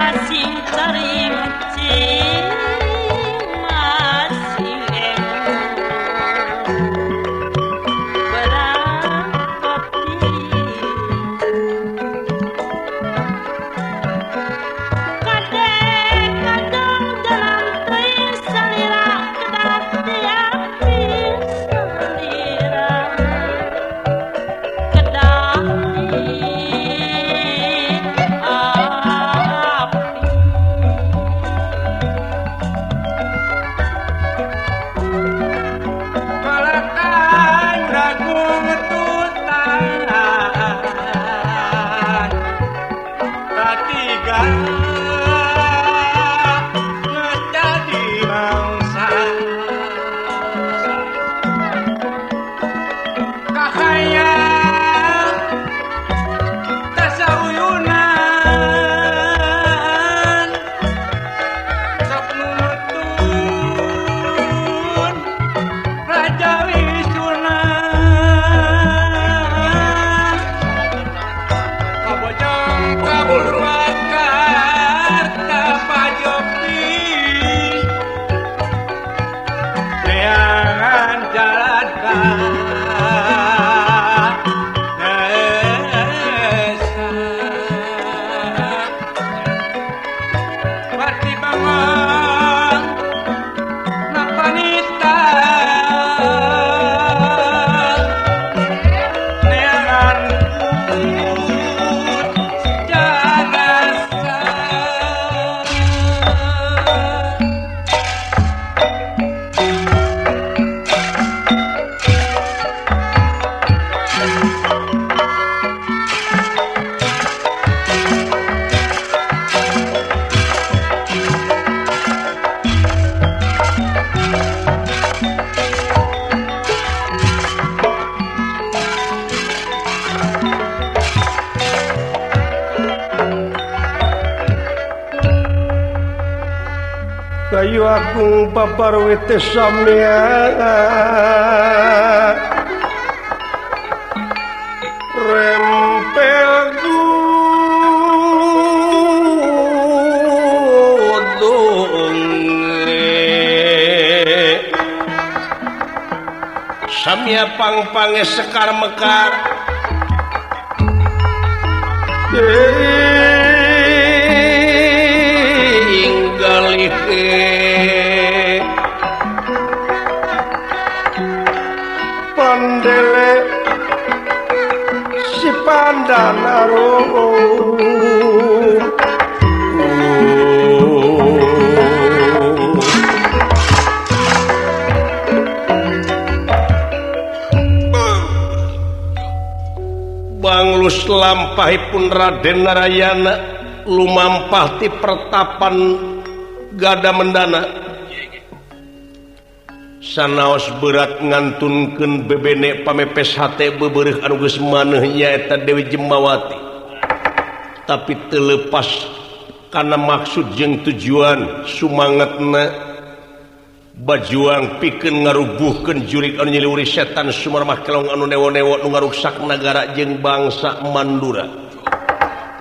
Masing carimcing masing Kayu agung paparwete samya rempel gudung samya pang-pange sekar mekar Pandele si pandanarum Banglus lampahipun Raden Narayana lumampah ti pertapan Gada Mendana sanaos berat ngantunkeun bebene pamepes hate bebereuh anu geus maneuh nyaeta Dewi Jembawati tapi teu leupas kana maksud jeung tujuan sumangetna bajuang pikeun ngarubuhkeun jurig anu nyiliwuri setan Sumarmah Kelong anu newo-newo nu ngaruksak nagara jeung bangsa Mandura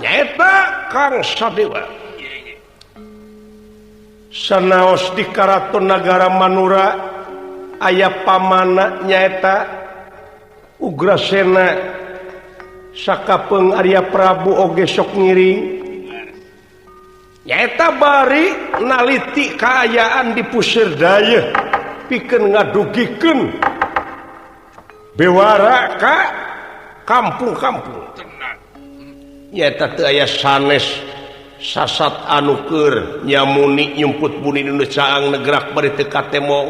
nyaeta Kang Sadewa. Sanaos di Karaton Nagara Manura aya pamana nyaeta Ugrasena sakapeung Arya Prabu oge sok ngiring nyaeta bari naliti kaayaan di Pusir Dayeuh pikeun ngadugikeun bewara ka kampung-kampung nyaeta teu aya sanes sasat anu keur nyamuni nyumput buni nu caang negrak bari teu katemo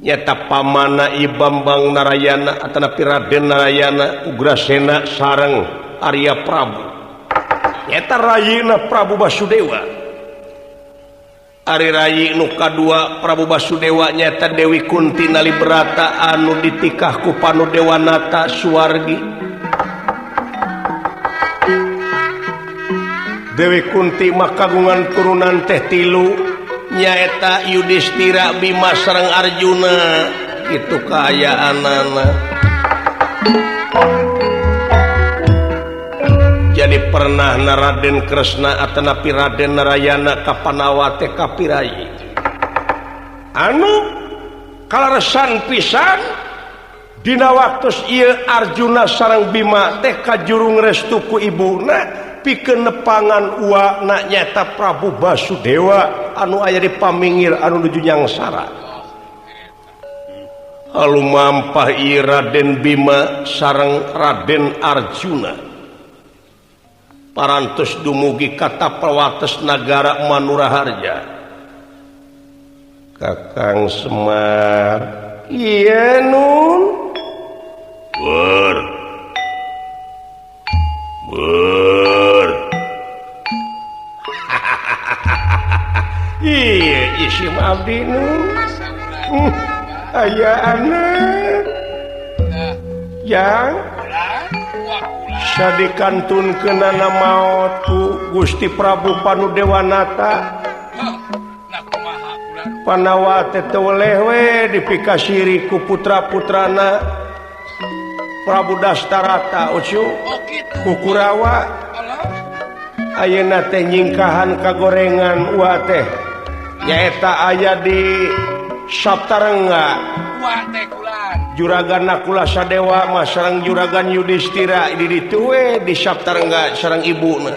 nyata pamana I Bambang Narayana atanapi Raden Narayana Ugrasena sareng Arya Prabu nyata rayina Prabu Basudewa. Ari rayi nu kadua Prabu Basudewa nyata Dewi Kunti Nalibrata anu ditikah ku Panu Dewanata Suwargi. Dewi Kunti mah kagungan turunan teh tilu nyaeta Yudhistira Bima sareng Arjuna kitu kaayaanana. Jadi Pernah na Raden Kresna atanapi Raden Narayana ka Panawa teh kapirayi anu kaleresan pisan dina waktos ieu Arjuna sareng Bima teh kajurung restu ku ibuna pikeun nepangan uwana nyaeta Prabu Basudewa anu aya di paminggir anu nuju nyangsara. Halumampah ieu Raden Bima sareng Raden Arjuna parantos dumugi ka tapawates nagara Manuraharja. Kakang Semar ieu nun ber ber ieu isim abdi nun aya anak yang sadikantun kenana maot ku Gusti Prabu Panudewanata Panawa teh teu weleh we dipikasiri ku putra-putrana Prabu Dastarata ucu ku Kurawa ayeuna teh nyingkahan kagorengan ua teh nyaeta aya di Saptarengga Juragan Nakula Sadewa mah sareng Juragan Yudhistira di ditu we di Saptarengga sareng ibuna.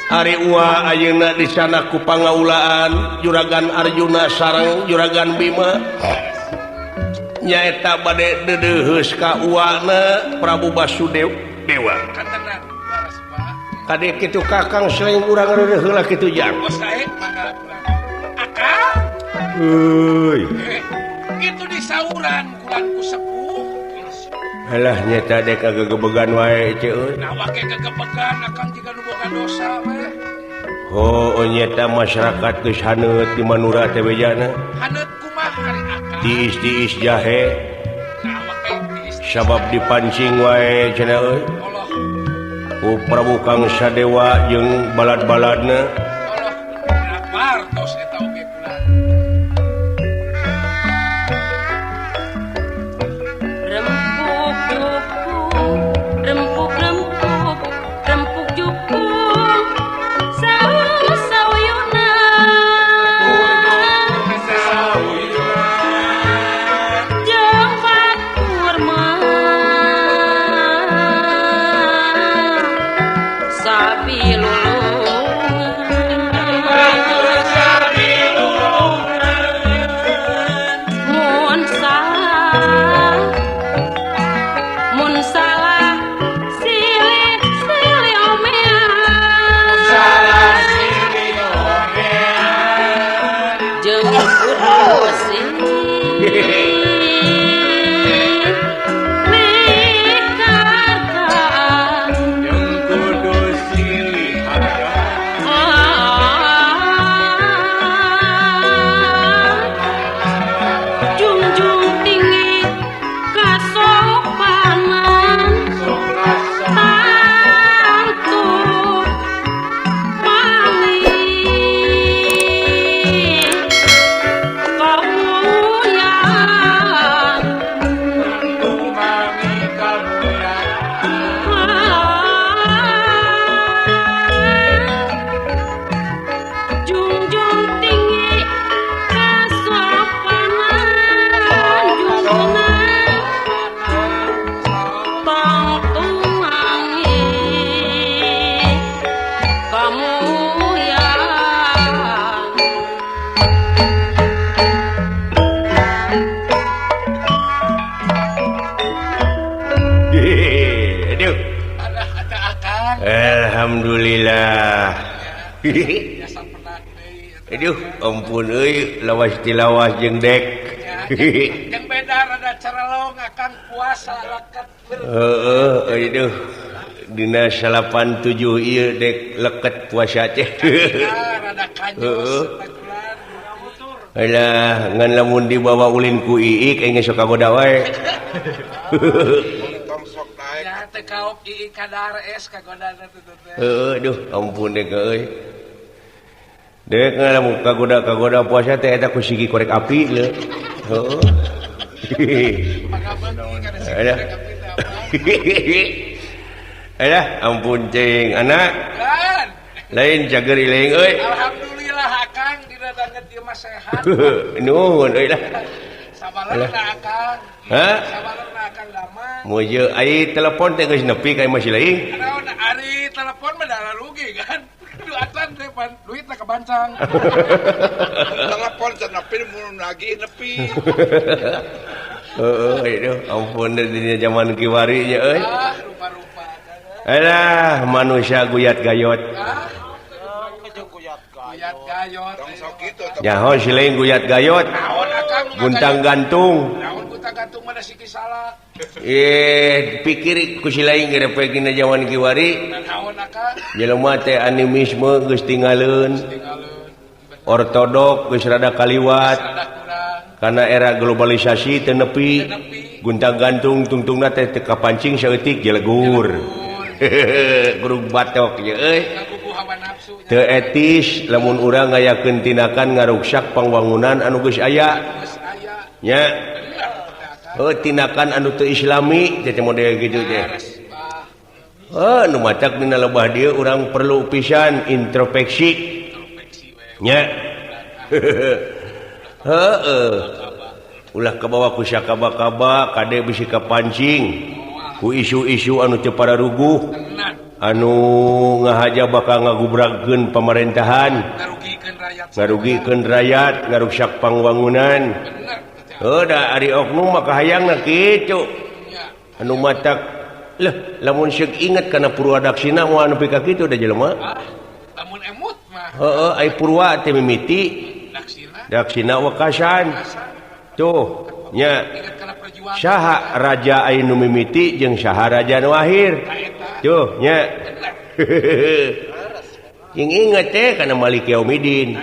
Ari ua ayeuna di sana ku pangaulaan Juragan Arjuna sareng Juragan Bima nyaeta bade deudeuheus ka uana Prabu Basudewa. Kade kitu Kakang selain urang reureuh heula kitu jang. Euy. Itu di sauran kulan ku sepuh. Alah nyata dek kagegebegan wae ce euy. Nah wake gegebegan akang jiga nu boga dosa we. Oh nyata masyarakat geus haneut di Manura teh bejana. Haneut kumaha ari akang? Tiis-tiis jahe. Nah wake tiis. Sabab dipancing wae cenah euy. Allah. Ku Prabu Kang Sadewa jeung balad-baladna. Allah. Wartos eta oge kulan. Rempuk rempuk jukung sauyuna jeung batur mah sabilulungan mun salah mun salah silih silih omean jeung kudu silih kartaan jeung kudu silih junjung tinggi kasopanan tantu mangi kamuyan junjung tinggi kasopanan junjungan tong tumangi kamuyan. Aduh. Alah ada akang. Alhamdulillah. Biasa pernah deui eta. Aduh, ampun euy, lawas tilawas jeung dek. Jeung beda rada cerelong akang puasa leket. Heeh, aduh. Dina 87 ieu dek leket puasa teh. Rada kanyos eta kulan. Alah, ngan lamun dibawa ulin ku iik engge sok kagoda wae. Ya teh kaop iik kadar es kagodana teh teh. Heeh, aduh, ampun dek euy. Dek lamun kagoda-kagoda puasa teh eta ku sigi korek api leuh. Heeh. Pangabeuki kana sigi Alah. korek api teh apa? Alah ampun cing anak. Lain cager iling euy. Alhamdulillah akang dina danget ieu mah sehat. Nuhun euy lah. Sabalerna akang. Hah? Sabalerna akang damang. Mojo ai telepon teh geus nepi ka imah si lain. Naon ari telepon mah da rugi kan. Duatan teh pan duitna kebancang. Telepon teh nepi mun nagih nepi. Heeh, aduh ampun dina zaman kiwari nya euy. Ah, rupa-rupa. Alah, manusia guyat gayot. Guyat gayot. Nyaho si lain guyat gayot. Guntang gantung. Naon guntang gantung mana siki salah. Pikir ku si lain geus poe dina zaman kiwari. Naon akang? Jelema teh animisme geus tinggaleun. Ortodok geus rada kaliwat. Karena era globalisasi teu nepi. Guntang gantung tungtungna teh teu kapancing saeutik jelegur. Gurung batok ye euy. Teu etis lamun urang ngayakeun tindakan ngaruksak pangwangunan anu geus aya. Nya. Heuh tindakan anu teu islami teh model kitu teh. Heuh nu matak dina lebah dieu urang perlu pisan introspeksi. Nya. Heuh. Ulah kabawa ku sakaba-kaba kade bisi kapancing ku isu-isu anu teu pararuguh anu ngahaja bakal ngagubragkeun pamerintahan, ngarugikeun rakyat, ngaruksak pangwangunan. Heuh da ari oknum mah kahayangna kitu. Anu matak leuh lamun seuk inget kana Purwadaksina moal nepi ka kitu da jelema. Lamun emut mah. Heueuh ai Purwa teh mimiti Daksina wekasan. Tuh nya saha raja anu mimiti jeung saha raja nu akhir. Tuh nya. Jeung inget teh kana Malik Yaumidin.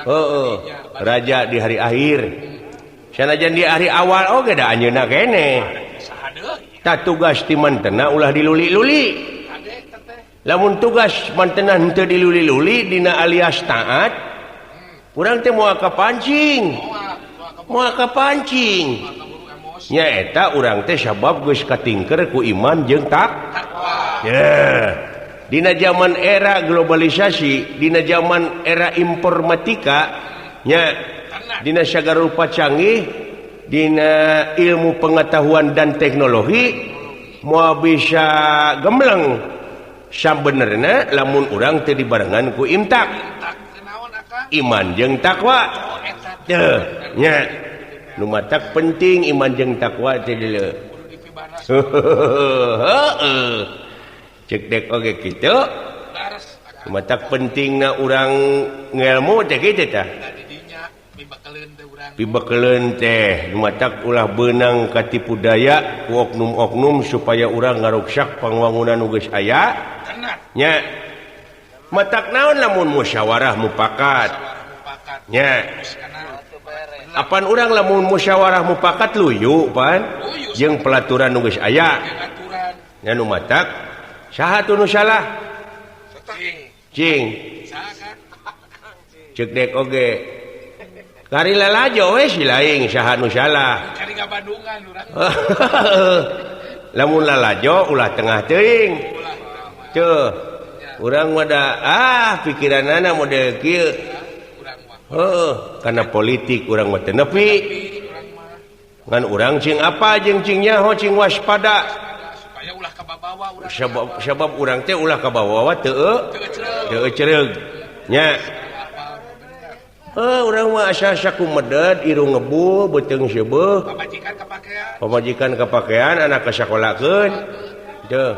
Heeh, raja di hari akhir. Sanajan di hari awal oge da anjeunna keneh. Tah tugas ti mantena ulah diluli-luli. Lamun tugas mantena henteu diluli-luli dina alias taat, urang teh moal kapancing. Moal kapancing. Nyaeta urang teh sabab geus katingker ku iman jeung takwa. Yeah. Dina zaman era globalisasi, dina zaman era informatika, nya dina sagala rupa canggih, dina ilmu pengetahuan dan teknologi moal bisa gemleng sabenerna lamun urang teu dibarengan ku imtak. Iman jeung takwa. Teu nya nu matak penting iman jeung takwa teh deuleu. Heeh. Cek dek oge kitu. Nu matak pentingna urang ngelmu teh kitu tah. Pibekeleun teh nu matak ulah beunang katipu daya ku oknum-oknum supaya urang ngaruksak pangwangunan nu geus aya. Nya. Matak naon lamun musyawarah mufakat. Nya. Apan urang lamun musyawarah mufakat luyu pan jeung pelaturan nu geus aya. Nya nu matak saha tu nu salah? Cing. Ceuk dek oge. Kari lalajo we si laing saha nu salah. Kari ngabandungan urang. Lamun lalajo ulah tengah teuing. Teuh. Urang mah da pikiranana model kieu. Heuh, kana politik urang mah teu nepi. Ngan urang cing apa jeung cing nyaho cing waspada supaya ulah kababawa urang. Sabab urang teh ulah kabawa teu ecereug. Nya. Heuh, urang mah asa-asa kumeded, irung ngebul, beuteung seubeuh. Pamajikan kapakean, anak kasakolakeun. Teuh.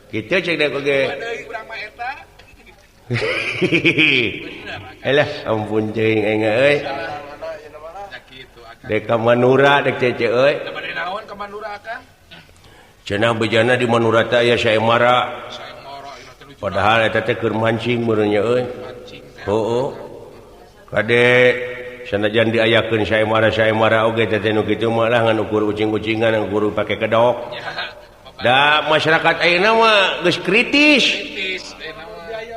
Kitu cek dek oge. Alah ampun ceuing aing euy. Dek ka Manura dek cece euy. Naon ka Manura akang? Cenah bejana di Manura teh aya saemara. Padahal eta teh keur mancing meureun nya euy. Heueuh. Kade sanajan diayakeun saemara-saemara oge teh nu kitu mah lah ngan ukur ucing-ucingan ukur pake kedok. Da masyarakat ayeuna mah geus kritis.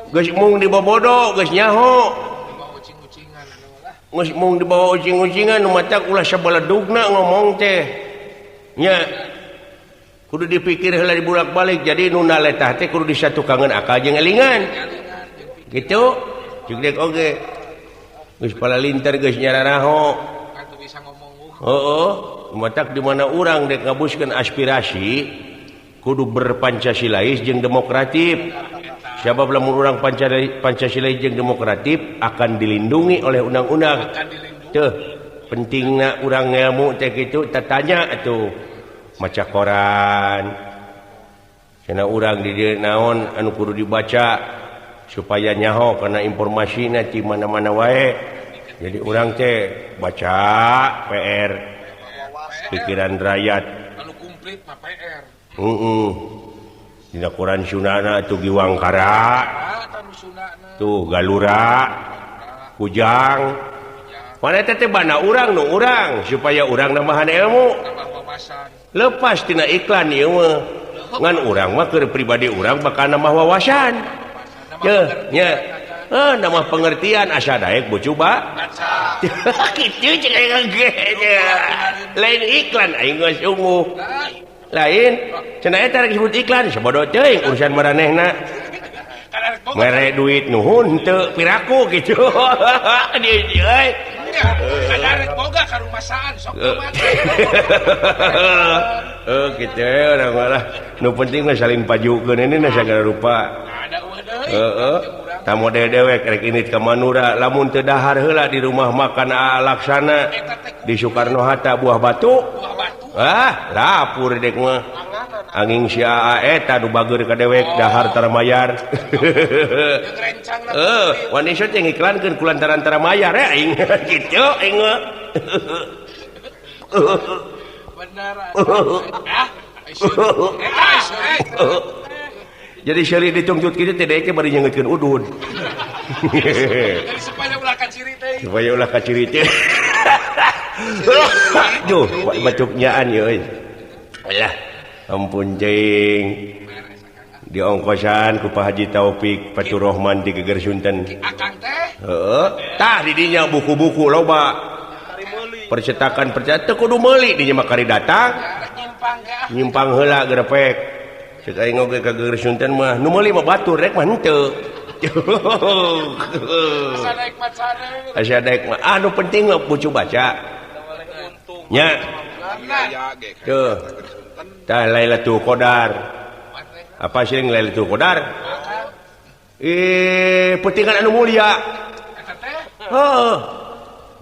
Geus mung dibobodo, geus nyaho. Geus mung dibawa ucing-ucingan nu matak ulah sabaledugna ngomong teh. Nya. Kudu dipikir heula dibulak-balik jadi nu naletah teh kudu disatukangeun akal jeung elingan. Gitu. Jeung dek oge. Geus palalinter geus nyararaho. Bisa ngomong. Heeh, matak di mana urang dek ngabuskeun aspirasi kudu berpancasilais jeung demokratif. Sabab lamun urang Pancasilais jeung demokratif akan dilindungi oleh undang-undang. Teuh, pentingna urang ngelmu teh kitu tatanya atuh maca koran. Cenah urang di dieu naon anu kudu dibaca supaya nyaho kana informasina ti mana-mana wae. Jadi urang teh baca PR pikiran rakyat anu komplit mah PR. Heeh. Dina Quran Sunana tuh Giwangkara tuh Galura Kujang mana teh bana urang nu urang supaya urang nambahan ilmu lepas tina iklan ieu mah ngan urang mah keur pribadi urang bakal nambah wawasan teu nya nambah pengertian asa daek bocoba kitu cek aing ge lain iklan aing geus sungguh lain cenah eta rek disebut iklan sabodo teuing urusan maranehna mere duit nuhun teu piraku kitu di euy kada rek boga karumasaan sok kumaha heuh kitu urang malah nu penting mah saling pajukeun ini na sagala rupa heeh tamu dewek rek init ka Manura lamun teu dahar heula di rumah makan Laksana di Soekarno Hatta Buah Batu. Ah, lapur dek mah. Angin si AA eta nu bager ka dewek dahar tara mayar. Heuh, wani teh ngiklankeun kulantaran tara mayar ya aing kitu aing mah. Bener. Ah, jadi seuri ditungtut kitu teh dek bari nyeungeutkeun udud. Jadi supaya ulah kaciri teh. Supaya ulah kaciri teh. Duh, batuknyaan ya euy. Alah, ampun cing. Diongkosan ku Pak Haji Taufik Fatur Rohman di Geger Sunten. Akang teh. Heeh. Tah di dinya buku-buku loba. Percetakan percetakan teu kudu meuli dinya mah kari datang. Nyimpang heula gerepek. Cek aing oge ka Geger Sunten mah nu meuli mah batur rek mah henteu. Asa daek macana. Asa daek mah anu penting mah bucu baca. Nya. Tuh. Tah Lailatul Qadar. Apa sih Lailatul Qadar? Pentingan anu mulia. Heuh.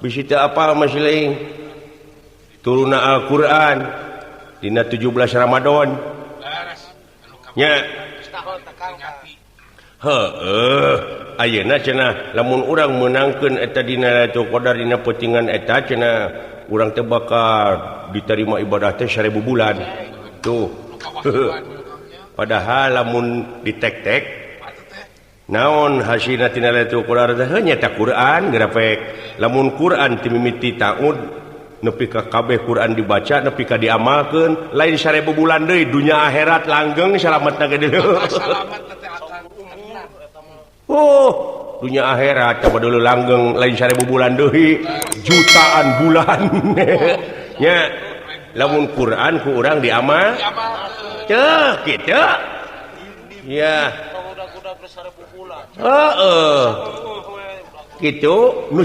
Bisi teu apal mah siling. Turunna Al-Qur'an dina 17 Ramadan. Nya. Heuh, ayeuna cenah lamun urang meunangkeun eta dina Lailatul Qadar dina pentingan eta cenah urang teh bakal diterima ibadah teh 1000 bulan. Tuh. Padahal lamun ditek-tek naon hasilna tina Lailatul Qadar teh nyaeta Quran gerapek. Lamun Quran ti mimiti taun nepi ka kabeh Quran dibaca nepi ka diamalkeun lain 1000 bulan deui dunya akhirat langgeng salametna ge deui. Oh, dunia akhirat coba dulu langgeng lain 1000 bulan deui jutaan bulan. Nya lamun Quran ku urang diamal teu kitu. Ya. Heeh. Kitu nu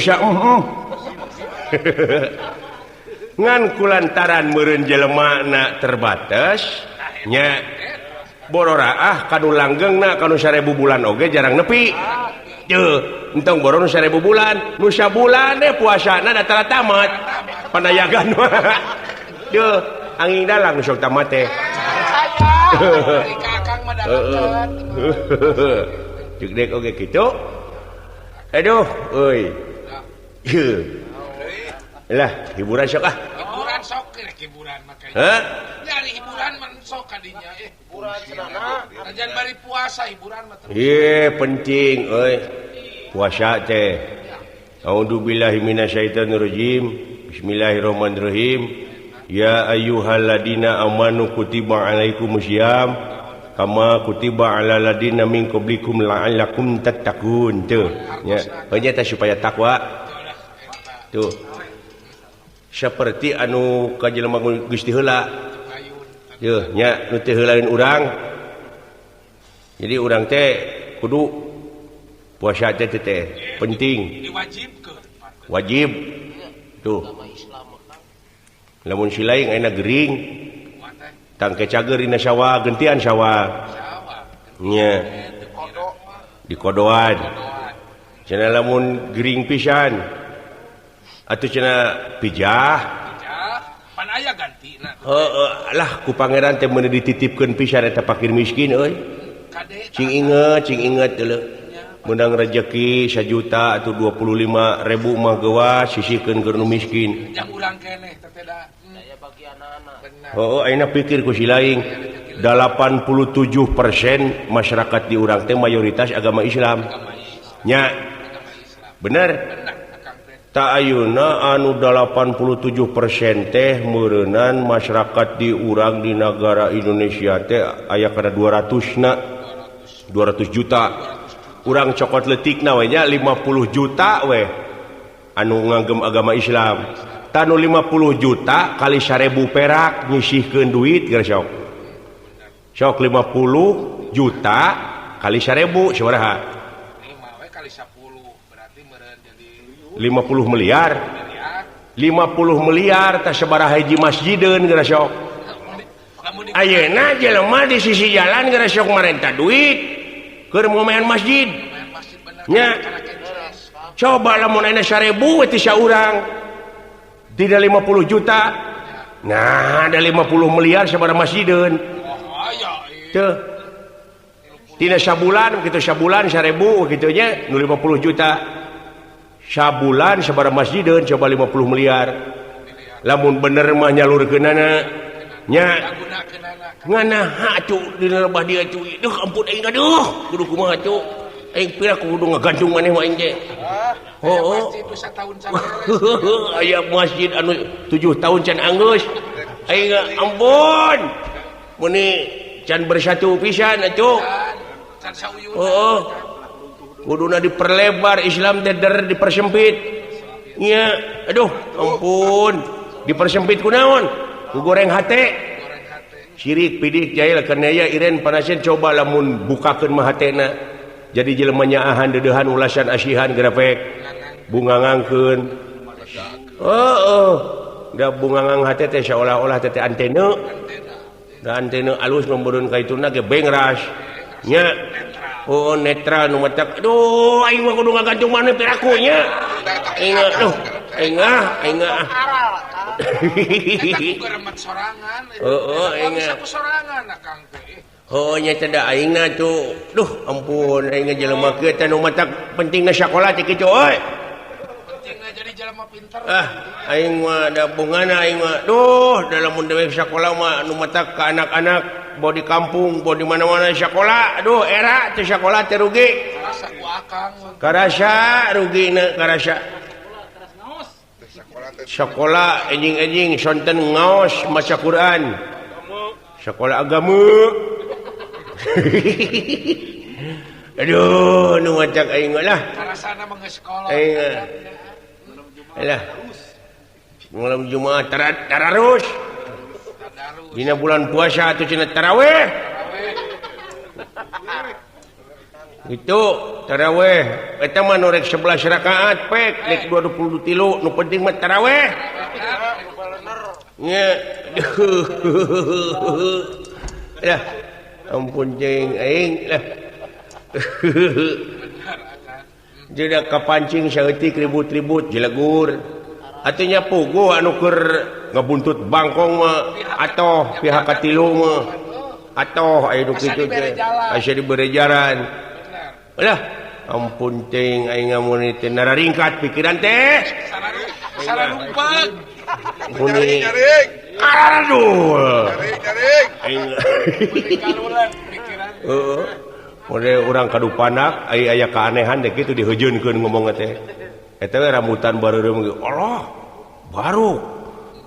ngan kulantaran meureun jelemana terbatas nya bororaah kanu langgengna kanu 1000 bulan oge jarang nepi. Teu, entong boro nu 1000 bulan, nu sabulan deh puasana da tara tamat. Panayagan mah. Teu, angin dalang nu sok tamat teh. Cek dek oge kitu. Aduh, euy. Lah, hiburan sok ah. Hiburan sok hiburan mah kayaknya. Hah? Nyari hiburan mah sok kadinya hiburan cenah. Jangan bari puasa hiburan mah terus. Ieu penting euy. Puasa teh. A'udzubillahi minasyaitonirrajim. Bismillahirrahmanirrahim. Ya ayyuhalladzina amanu kutiba alaikumusiyam kama kutiba alal ladzina min qablikum la'allakum tattaqun. Tuh, nya. Heunya teh supaya takwa. Tuh. Seperti anu ka jelema Gusti heula. Yeuh nya nu teu heulaeun urang. Jadi urang teh kudu puasa teh teh penting. Diwajibkeun. Wajib. Tuh. Lamun si lain ayeuna gering. Tangke cager dina sawah gentian sawah. Nya. Dikodoan. Cenah lamun gering pisan. Atuh cenah pijah. Pan aya gantina. Heeh, lah ku pangeran teh meuni dititipkeun pisan eta fakir miskin euy. Cing inget deuleu. Menang rejeki 1 juta atau 25 ribu mah gewas sisihkeun keur nu miskin. Jang urang keneh teh da. Daya bagi anak-anak. Heeh, ayeuna pikir ku si laing 87% masyarakat di urang teh mayoritas agama Islam. Nya. Bener? Tak ayeuna anu 87% teh meureunan masyarakat di urang di negara Indonesia teh aya kana 200 na 200 juta. Urang cokot leutikna we nya 50 juta we anu ngagem agama Islam. Tanu 50 juta kali 1000 perak nyisihkeun duit geus sok. Sok 50 juta kali 1000 sabaraha? 5 we kali 10 berarti meureun jadi 50 miliar. 50 miliar tah sabaraha hiji masjideun geus sok. Ayeuna jelema di sisi jalan geus sok marenta duit keur ngomean masjid. Nya. Coba lamun ayeuna 1000 we teh saurang. Tidak 50 juta. Nah, ada 50 miliar sabaraha masjideun. Teu. Tina sabulan kitu sabulan 1000 kitu nya nu 50 juta. Sabulan sabaraha masjideun coba 50 miliar. Lamun bener mah nyalurkeunana nya. Nganaha atuh dina lebah dia cuy. Duh ampun aing aduh kudu kumaha atuh. Aing pira kudu ngagantung maneh mah aing teh. Heuh. Aya masjid anu 7 tahun can anggeus. Aing ampun. Meuni can bersatu pisan atuh. Heuh. Kuduna diperlebar Islam teh der dipersempit. Nya, aduh ampun. Dipersempit kunaon? Ku goreng hate. Sirik pidik jahil kenaya iren panasen coba lamun bukakeun mah hatena. Jadi jelema nyaahan deudeuhan ulasan asihan grafek bungangangkeun. Heeh. Da bungangang hate teh saolah-olah teh antena. Da antena alus membereun ka ituna ge bengras. Nya. Oh netral nu matak. Aduh aing mah kudu ngagantung maneh piraku nya. Aing aduh aing ah aing ah. Heeh, aing sorangan akang teh. Oh nya teh da aingna tuh. Duh ampun aing jelema kieu teh nu matak pentingna sakola teh kitu euy. Pentingna jadi jelema pinter. Ah, aing mah da bungana aing mah. Duh, da lamun dewek sakola mah nu matak ka anak-anak bo di kampung, bo di mana-mana sakola. Aduh, era teh sakola teh rugi. Karasa ku akang. Karasa rugina karasa. Sekolah enjing-enjing sonten ngaos maca Quran. Sekolah agama. Aduh, nu macak aing lah. Karasana mah geus sekolah. Aing. Lah. Malam Jumat tararus. Dina bulan puasa atuh cenah tarawih. Itu tarawih eta mah nu rek 11 rakaat pek rek 23 nu penting mah tarawih. Nya. Lah ampun jeung aing lah. Jadi kapancing saeutik ribut-ribut jelegur. Atuh nya puguh anu keur ngabuntut bangkong mah atoh pihak katilu mah. Atoh aya nu kitu teh. Asa dibere jalan. Lah ampun ting aing ngamun teh nararingkat pikiran teh. Sararumpeg. Muni aduh. Aing pikiran. Heeh. Mun urang kadupanak aya aya keanehan teh kitu dihejeunkeun ngomongna teh. Eta we rambutan bareureum ge Allah baru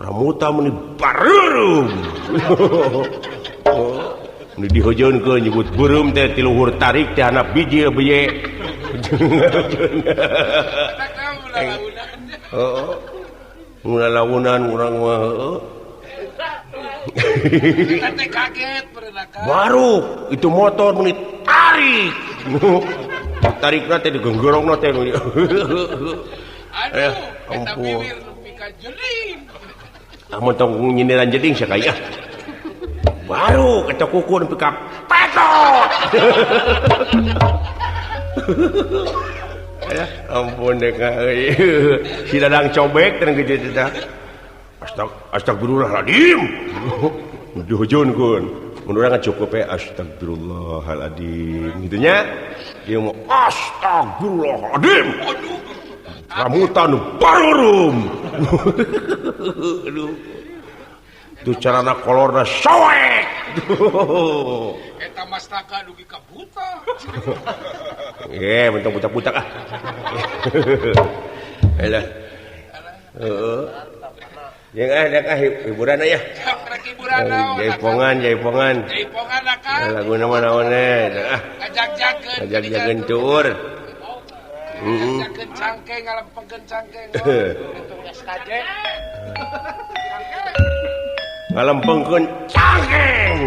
rambutan meni bareureum. Nu dihojeunkeun nyebut beureum teh ti luhur tarik teh handap biji beye. Heeh. Ngulalaunan urang mah heueuh. Kita teh kaget berenaka. Baru itu motor meni tarik. Tarikna teh digenggorongna teh. Aduh, eta bibir nepi ka jeding. Amun tong nyindiran jeding sia kaya. Baru eta kuku nepi ka petot. Ya, ampun deh euy. Si Dadang cobek teh geus teh. Astagfirullahaladzim. Dihujunkeun. Mun urang cukup we astagfirullahaladzim kitu nya. Dia mau astagfirullahaladzim. Ramutan barurum. Aduh. Itu carana kolorna soek. Eta mastaka dugi ka buta. Eh, bentuk buta-buta ah. Alah. Heeh. Jeung ah hiburan aya. Hiburan naon? Jaipongan, jaipongan. Jaipongan akang. Laguna mah naon eh ah. Ngajak-jakeun. Ngajak-jakeun cuur. Heeh. Ngajak-jakeun cangkeng ngalempengkeun cangkeng. SKJ. Ngalempengkeun cangkeng.